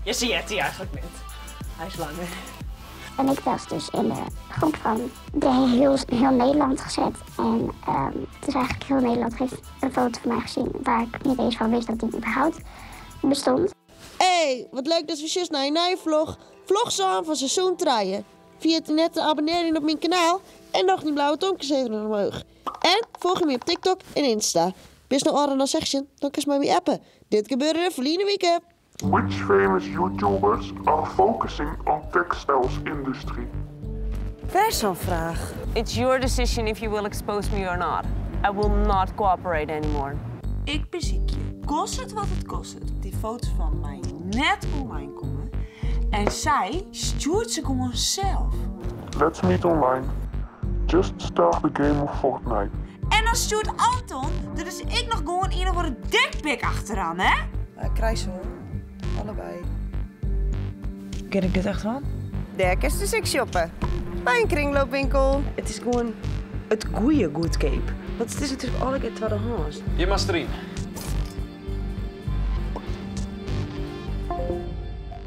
Ja, se heart dy eigentlik net. Hy is langer. En ik was dus in de groep van de heel, heel Nederland gezet. En dus eigenlijk heel Nederland heeft een foto van mij gezien waar ik niet eens van wist dat die überhaupt bestond. Hey, wat leuk dat we zus naar een nieuwe vlog. Vlog sân fan seizoen trije. Ferjit net te abonnearjen op myn kanaal en noch dyn blauwe tomkes even omheech. En folgje my op TikTok en Insta. Bist no âlder dan 16, dan kinst mei my appe. Dit gebeurde der ferline wike. Which famous YouTubers are focusing on textiles industry? Wer sa'n fraach. It's your decision if you will expose me or not. I will not cooperate anymore. Ik besykje, kostet wat it kostet, dy foto's fan my net online komme. En sy stjoert se gewoan sels. Let's meet online. Just start the game of Fortnite. En dan stjoert Anton der dus ek noch gewoan ien of oare dickpic achteroan, hè? Maar ik krijg ze hoor. Allebei. Kin ik dit echt dwaan? Dêr kinst dus ek shoppe. By in kringloopwinkel. It is gewoan it goede goedkeap. Want it is natuerlik allegear twaddehâns. Hjir moatst deryn.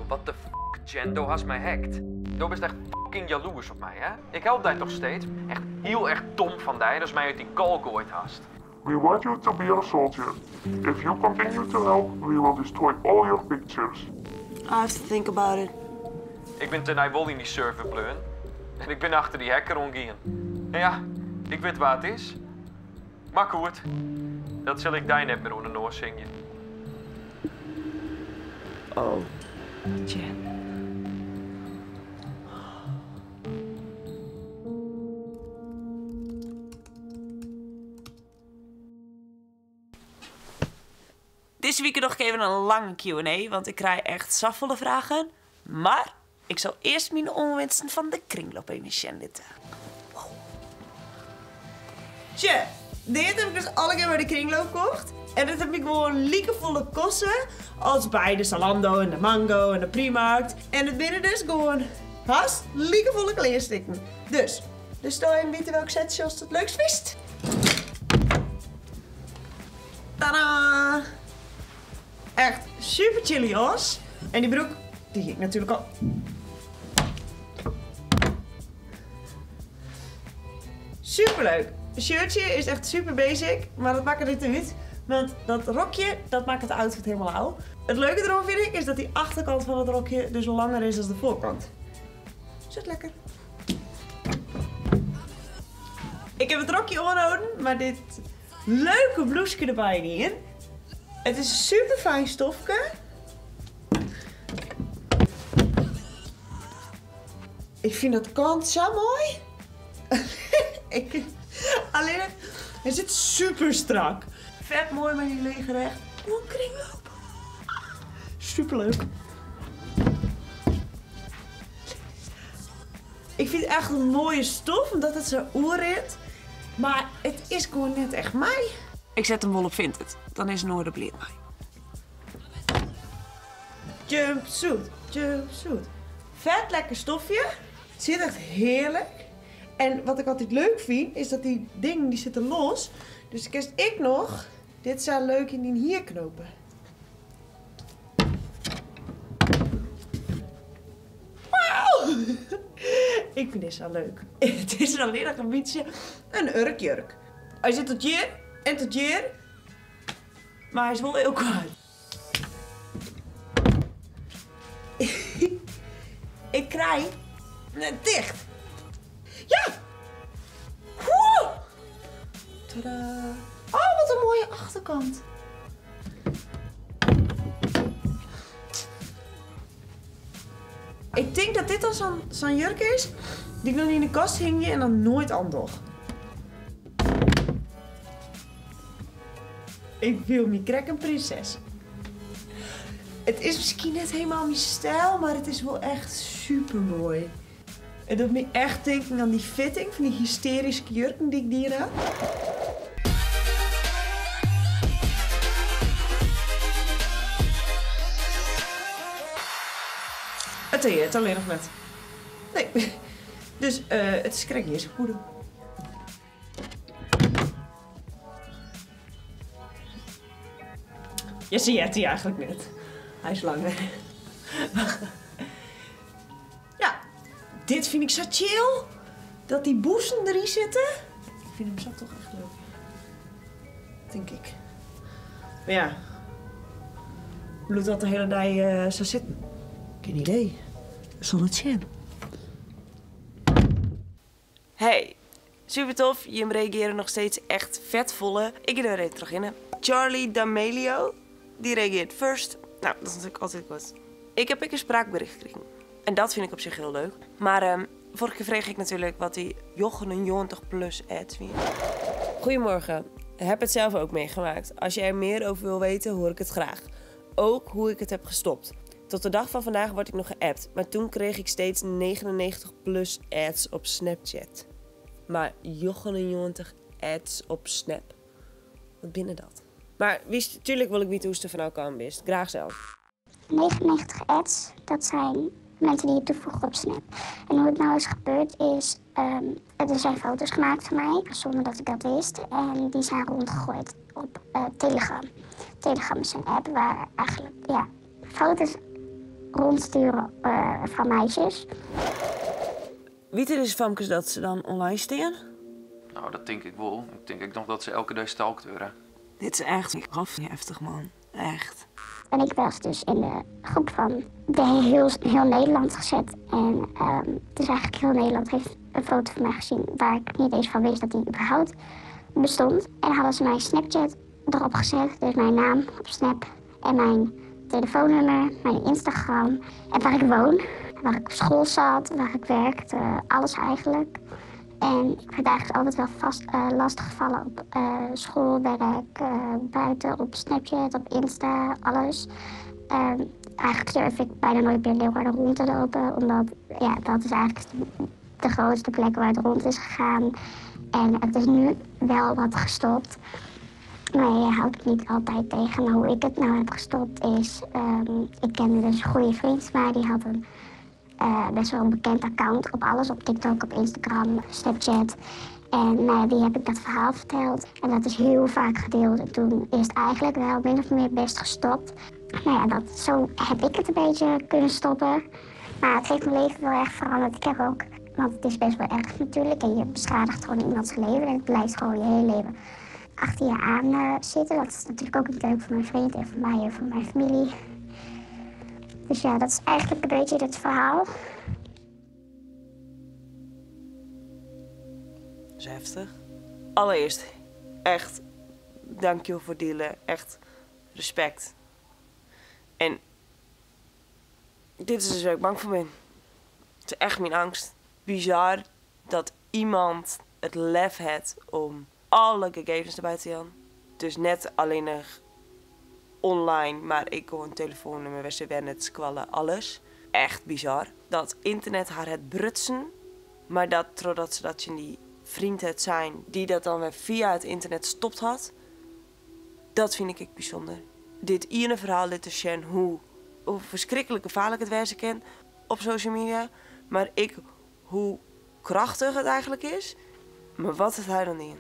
What the fuck, Jen, do hast my hackt. Do bist echt fucking jaloers op my, hè? Ik help dy toch steeds? Echt hiel erch dom fan dy datst my út dy call goaid hast. We want you to be our soldier. If you continue to help, we will destroy all your pictures. I have to think about it. Ik bin tenei wol yn dy server bleaun en ik bin achter dy hacker oangien. En ja, ik wit wa't it is. Mar goed, dat sil ik dy net mear oan de noas hingje. Oh, Jen. Dizze wike doch ik even in lange Q&A, want ik krij echt safolle fragen. Mar ik sil earst myn oanwinsten fan de kringloop even sjen litte. Tsje, dit ha ik dus allegear by de kringloop kocht. En dit hat my gewoan likefolle koste as by de Zalando en de Mango en de Primark. En it binne dus gewoan hast likefolle kleanstikken. Dus, dus do even witte welk setsje ast it leukst fynst. Tada! Echt super chille jas. En dy broek, dy hie ik natuerlik al. Superleuk. Het shirtje is echt super basic, mar dat makket net út. Want dat rokje, dat makket de outfit hielendal ôf. It leuke deroan fyn ik is dat dy achterkant fan it rokje dus langer is dan de foarkant. Sit lekker. Ik ha it rokje oanholden, mar dit leuke blûske derby dien. It is in super fijn stofke. Ik fyn dat kant sa moai. Ik, allinnich, hy sit super strak. Fet moai mei dy lege rêch. Oan kringloop. Superleuk. Ik fyn it echt in moaie stof, omdat it sa oerrint. Mar it is gewoan net echt my. Ik set him wol op Vinted, dan is in oar der bliid mei. Jumpsuit, jumpsuit. Fet lekker stofje. It sit echt hearlik. En wat ik altyd leuk fyn, is dat dy dingen dy sitte los. Dus kinst ek noch dit sa leuk yn dyn hier knope. Wauw! Ik fyn dit sa leuk. It is allinnich in bytsje in urkjurk. Hy sit tot hjir en tot hjir, mar hy is wol hiel koart. Ik krij net ticht. Ja! Woe! Tadaa! Oh, wat in moaie achterkant. Ik tink dat dit al sa'n jurk is dy't ik dan yn de kast hingje en dan noait oandoch. Ik fiel my krekt in prinses. It is miskien net hielendal myn styl, mar it is wol echt super moai. It docht my echt tinken oan dy fitting fan dy hystearyske jurken dy't ik dien ha. It heart allinnich net. Nee. Dus it is krekt gjin sekoade. Ja, se heart dy eigentlik net. Hy is langer. Ja, dit fyn ik sa chill. Dat dy bûsen deryn sitte. Ik fyn him sa toch echt leuk. Tink ik. Mar ja, bliuwt dat de hiele dei sa sitten? Gjin idee. We sille it sjen. Hey, super tof. Jim reagearje noch steeds echt fet folle. Ik gean der even trochhinne. Charlie D'Amelio, dy reagearret first. Nou, dat is natuerlik altyd goed. Ik ha ek in spraakbericht krigen. En dat fyn ik op sich hiel leuk. Mar um, foarige kear frege ik natuerlik wat dy 99 plus ads wiene. Goedemorgen. Heb het zelf ook meegemaakt. Als je er meer over wil weten, hoor ik het graag. Ook hoe ik het heb gestopt. Tot de dag van vandaag word ik nog geappt, maar toen kreeg ik steeds 99 plus ads op Snapchat. Mar 99 ads op Snap? Wat binne dat? Mar witst, tuerlik wol ik witte hoe'tst der fanôf kaam bist. Graach sels. 99 ads, dat zijn mensen die je toevoegen op Snap. En hoe het nou is gebeurd is, er zijn foto's gemaakt van mij, zonder dat ik dat wist. En die zijn rondgegooid op Telegram. Telegram is een app waar eigenlijk, ja, foto's rondsturen van meisjes. Witte dizze famkes dat se dan online stean? Nou, dat tink ik wol. Ik tink ek noch dat se elke dei stalkt wurde. Dit is echt heftich, man. Echt. En ik was dus in de groep van de heel, heel Nederland gezet. En dus eigenlijk heel Nederland heeft een foto van mij gezien waar ik niet eens van wist dat die überhaupt bestond. En hadden ze mijn Snapchat erop gezet, dus mijn naam op Snap en mijn telefoonnummer, mijn Instagram en waar ik woon, waar ik op school zat, waar ik werkte, alles eigenlijk. En ik werd eigenlijk altijd wel vast lastiggevallen op school, werk, buiten, op Snapchat, op Insta, alles. Eigenlijk durf ik bijna nooit meer Leeuwarden rond te lopen, omdat ja, dat is eigenlijk de grootste plek waar het rond is gegaan. En het is nu wel wat gestopt. Maar je houdt het niet altijd tegen. Maar hoe ik het nou heb gestopt is... Ik kende dus een goede vriend van mij. Die had een best wel een bekend account op alles. Op TikTok, op Instagram, Snapchat. En nou ja, die heb ik dat verhaal verteld. En dat is heel vaak gedeeld. En toen is het eigenlijk wel min of meer best gestopt. Nou ja, zo heb ik het een beetje kunnen stoppen. Maar het heeft mijn leven wel echt veranderd. Ik heb ook, want het is best wel erg natuurlijk. En je beschadigt gewoon iemands leven. En het blijft gewoon je hele leven achter je aan zitten. Dat is natuurlijk ook niet leuk voor mijn vriend en voor mij en voor mijn familie. Dus ja, dat is eigenlijk een beetje het verhaal. Dat is heftig. Allereerst, echt, dank je voor het delen. Echt respect. En dit is dus waar ik bang voor ben. Het is echt mijn angst. Bizar dat iemand het lef heeft om alle gegevens erbij te jaan. Dus net alleen nog online, maar ik gewoon telefoonnummer, wc skoalle, alles. Echt bizar. Dat internet har hat brutsen, mar dat trochdat se dat tsjin dy vriend het sein, die dat dan wer fia it internet stopt hat, dat fyn ik ek bysûnder. Dit iene ferhaal lit dus sjen hoe ferskriklik gefaarlik it wêze kin op social media, mar ek hoe krachtich it eigentlik is. Mar wat hat hy dan dien?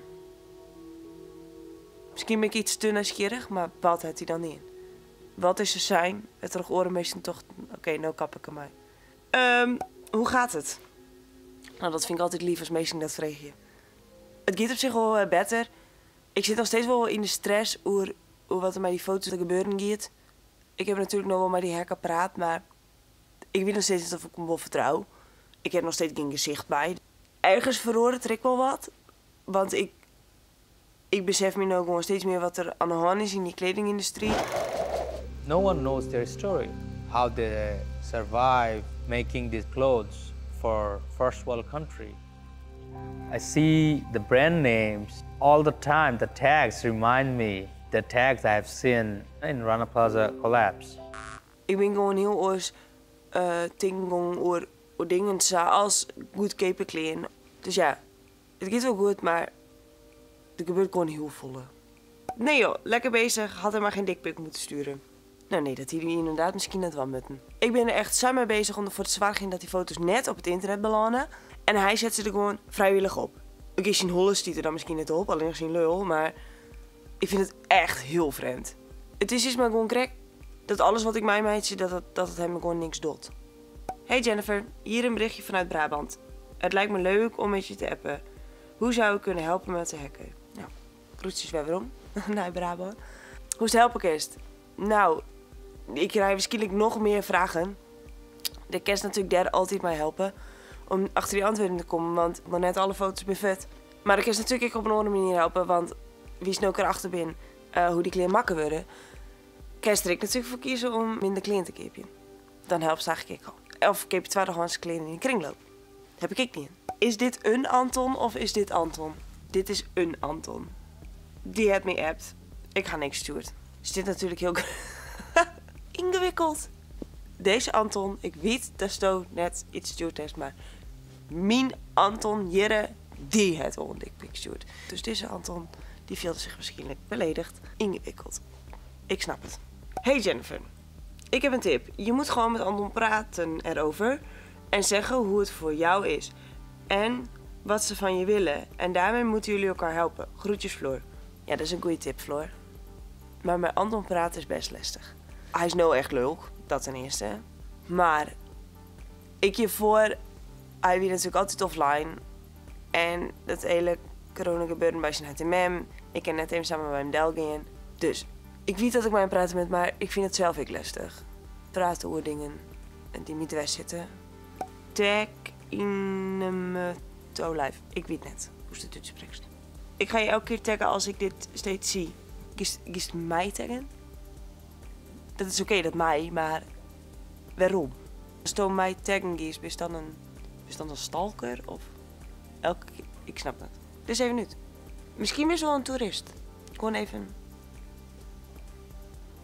Miskien bin ik iets te nijsgjirrich, mar wat hat hy dan dien? Wat is der sein wêrtroch oare minsken tochten, oké, no kap ik dermei. Hoe gaat het? Nou, dat fyn ik altyd leaf as minsken dat freegje. It giet op sich wol better. Ik sit noch steeds wol yn de stress oer wat der mei dy foto's te gebeuren giet. Ik ha natuerlik no wol mei dy hacker praat, mar ik wit noch steeds net oft ik him wol fertrou. Ik ha noch steeds gjin gesicht by. Ergens feroaret der ek wol wat, want ik besef my no gewoan steeds mear wat der oan de hân is yn dy kledingyndustry. No one knows their story, how they survive making these clothes for first world country. I see the brand names all the time. The tags remind me the tags I have seen in Rana Plaza collapse. Ik bin gewoan hiel oars tinken gongen oer dingen sa as goedkeape klean. Dus ja, it giet wol goed, mar der gebeurt gewoan hiel folle. Nee joh, lekker bezig, had er maar geen dickpic moeten sturen. Nou nee, dat hie hy ynderdaad miskien net wol moatten. Ik bin der echt sa mei bezich om derfoar te soargjen dat dy foto's net op it ynternet belâne. En hy set se der gewoan frijwillich op. Oké, syn holle stiet der dan miskien net op, allinnich syn lul, mar ik fyn it echt hiel frjemd. It is mar gewoan krekt Dat alles wat ik meimeitsje, dat het, dat het hem gewoon niks doet. Hey Jennifer, hier een berichtje vanuit Brabant. Het lijkt me leuk om met je te appen. Hoe zou ik kunnen helpen met de hacker? Nou, groetjes weer waarom naar Brabant. Hoe ze helpen kerst? Nou, ik krijg waarschijnlijk nog meer vragen. De kerst natuurlijk daar altijd mij helpen om achter die antwoorden te komen, want nog net alle foto's bevat. Maar ik is natuurlijk ook op een andere manier helpen, want wie is nou erachter ben hoe die kleren makken worden, kerst er ik natuurlijk voor kiezen om minder kleren te kopen. Dan helpt ze eigenlijk ik al. Of ik heb tweedehands kleren in de kringloop. Heb ik niet. Is dit een Anton of is dit Anton? Dit is een Anton. Die het me appt. Ik ga niks sturen. Is dit natuurlijk heel ingewikkeld. Deze Anton, ik weet dat zo net iets stuurt heeft, maar mijn Anton Jirre, die het al een dikpik stuurt. Dus deze Anton, die voelde zich waarschijnlijk beledigd. Ingewikkeld. Ik snap het. Hey Jennifer, ik heb een tip. Je moet gewoon met Anton praten erover en zeggen hoe het voor jou is. En wat ze van je willen. En daarmee moeten jullie elkaar helpen. Groetjes Floor. Ja, dat is een goede tip, Floor. Maar met Anton praten is best lastig. Hij is nou echt leuk, dat ten eerste. Maar ik je voor, hij wie natuurlijk altijd offline. En dat hele corona gebeuren bij zijn HTMM. Ik ken net even samen bij hem Delgien. Dus ik weet dat ik mij praten met, maar ik vind het zelf ik lastig. Praten over dingen die niet weg zitten. Tag in mijn live. Ik weet net hoe ze het uitspreekt. Ik ga je elke keer taggen als ik dit steeds zie. Kiest mij taggen? Dat is oké, dat mij, maar waarom? Als je mij taggen kiest, is dan een, is dan een stalker? Of elke keer? Ik snap het. Dus even nu. Misschien is wel een toerist. Gewoon even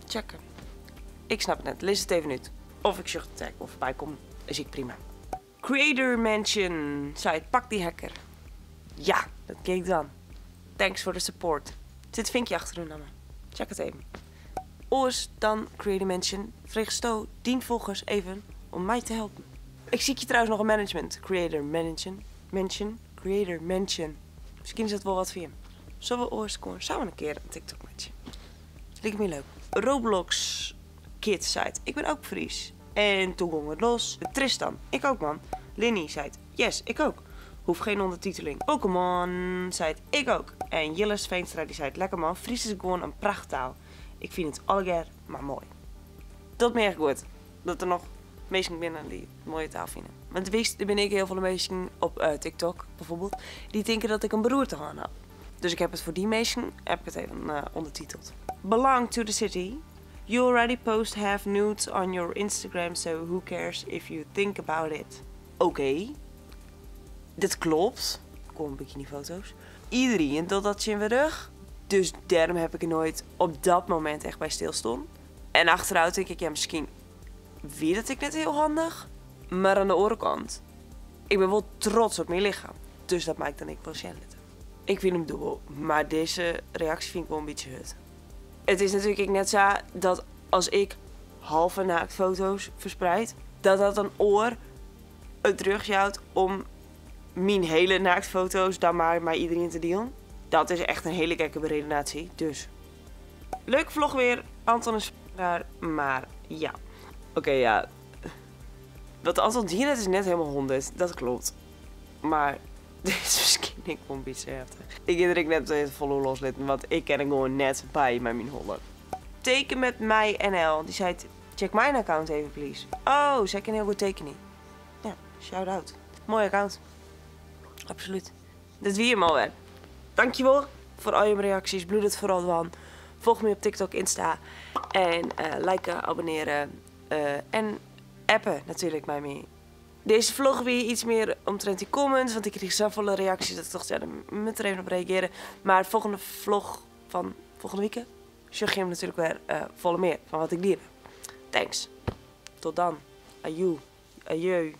checken. Ik snap het net. Lees het even uit. Of ik zoek de tag of bij kom, is ik prima. Creator Mansion site, pak die hacker. Ja, dat keek dan. Thanks voor de support. Er zit vinkje achter hun naam. Check het even. Oors dan Creator Mansion. Vreeg Sto, dien volgers even om mij te helpen. Ik zie je trouwens nog een management. Creator Mansion. Mansion. Creator Mansion. Misschien is dat wel wat voor je. Zullen we oors gewoon samen een keer een TikTok matchen? Lijkt me leuk. Roblox Kids site. Ik ben ook Fries. En toen ging het los. Tristan. Ik ook man. Linny zei het. Yes, ik ook. Hoef geen ondertiteling. Pokémon zei het. Ik ook. En Jilles Veenstra die zei het. Lekker man. Fries is gewoon een prachttaal. Ik vind het allegaar maar mooi. Dat meer goed. Dat er nog mensen binnen die mooie taal vinden. Want wist, er ben ik heel veel mensen op TikTok bijvoorbeeld. Die denken dat ik een beroerte aan heb. Dus ik heb het voor die mensen heb ik het even ondertiteld. Belong to the city. You already post half nudes on your Instagram, so who cares if you think about it? Oké, okay. Dit klopt. Kom bikinifoto's. Iedereen doet dat in de rug. Dus daarom heb ik er nooit op dat moment echt bij stilstaan. En achteruit denk ik, ja misschien weet dat ik net heel handig. Maar aan de andere kant, ik ben wel trots op mijn lichaam. Dus dat maakt dan ik wel zin. Ik vind hem dubbel, maar deze reactie vind ik wel een beetje hut. Het is natuurlijk net zo dat als ik halve naaktfoto's verspreid, dat dat een oor het terug om mijn hele naaktfoto's dan maar met iedereen te delen. Dat is echt een hele gekke beredenatie, dus. Leuk vlog weer, Anton is daar, maar ja. Oké, ja. Wat Anton hier net is net helemaal 100, dat klopt. Maar dit is misschien ik een beetje heftig. Ik heb net het volle loslitten, want ik ken hem gewoon net bij mijn holle. Teken met mij NL. Die zei, check mijn account even please. Oh, zij kan heel goed tekenen. Ja, shout out. Mooi account. Absoluut. Dat wie hem alweer. Dankjewel voor al je reacties. Bloed het vooral van. Volg me op TikTok, Insta. En liken, abonneren. En appen natuurlijk mij mee. Deze vlog weer iets meer omtrent die comments. Want ik kreeg zoveel reacties dat ik dacht, ja, daar moet er even op reageren. Maar de volgende vlog van volgende week zag je hem natuurlijk weer volle meer van wat ik leer. Thanks. Tot dan. Aju. Adieu.